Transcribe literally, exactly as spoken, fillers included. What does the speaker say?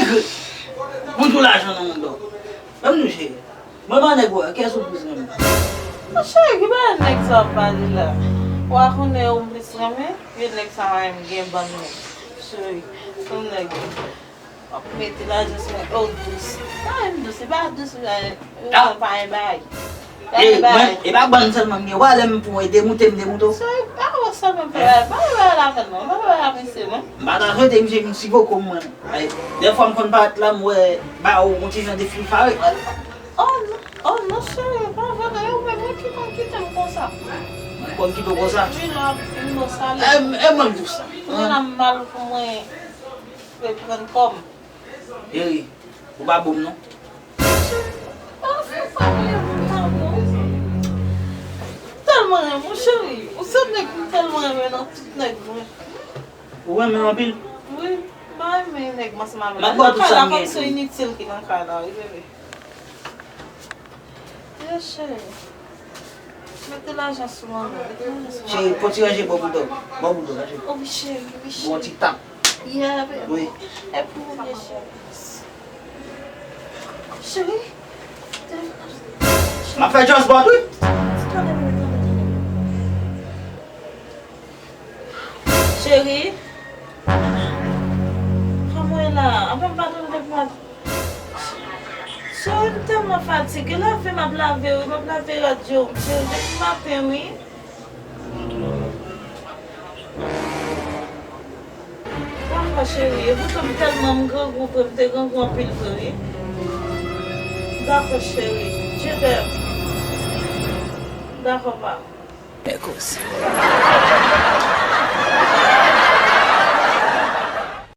Pou tout lajan nan mond lan. Ban m nou cheri. Mwen pa nèg wè, kiyès ou plis renmen? Mon cheri, ki bagay nèg sa w ap pale la? Ou pa konnen ou plis renmen? Vye nèg sa renmen gen bann nèg. Cheri, yon nèg w ap mete lajan sou mwen, oh dous. Sa menm dous, se pa dous, ou pa yon bagay. E pa bann sèlman m gen, wè lè m pou mwen demoute, m demoute w. Cheri, pa wè sèlman m fè bagay, pa fè bagay la avè m non, pa fè bagay la misye non. M pa ta swete misye vin sivoko mwen. Dèfwa m konn parèt la, m wè ba ou yon ti jan de fil fare. Oh non, oh non cheri, pa vre non, e ou menm wi ki konn kite m konsa. M konn kite w konsa? Wi, lè w ap vin bon sa lè. E mwen m di w sa. Kounye la m mal pou mwen reprann kò m. Cheri, ou pa bon non. Cheri, pa fè sa pou mwen pa bon. Tèlman renmen w cheri, ou se nèg m tèlman renmen nan tout nèg mwen. Ou renmen l anpil? Wi, m pa renmen nèg m ansanm avè l. M ap ba w tout sa m gen. Kay la kòmsi w initil ki nan kay la wi bebe. Ye cheri. Mete lajan sou mwen non, mete lajan sou mwen. Cheri, pran ti ranje bò boudò. Bò boudò la cheri. Oh wi cheri, wi cheri. Bon ti tap. Yeah bebe. Wi. E pou ou ye cheri. Cheri. M ap fè just bò wi. Tande bebe, tande, tande. Cheri. Kòman w ye la? Anfen m pa tande depi maten. Cheri, m tèlman fatige. Lave m ap lave wi, m ap lave rad yo. Cheri, depi maten wi. Dakò cheri, e poutan m tèlman m grangou vre, m te grangou anpil vre wi. Dakò cheri, je t'aime. Dakò pa. Mèkoz.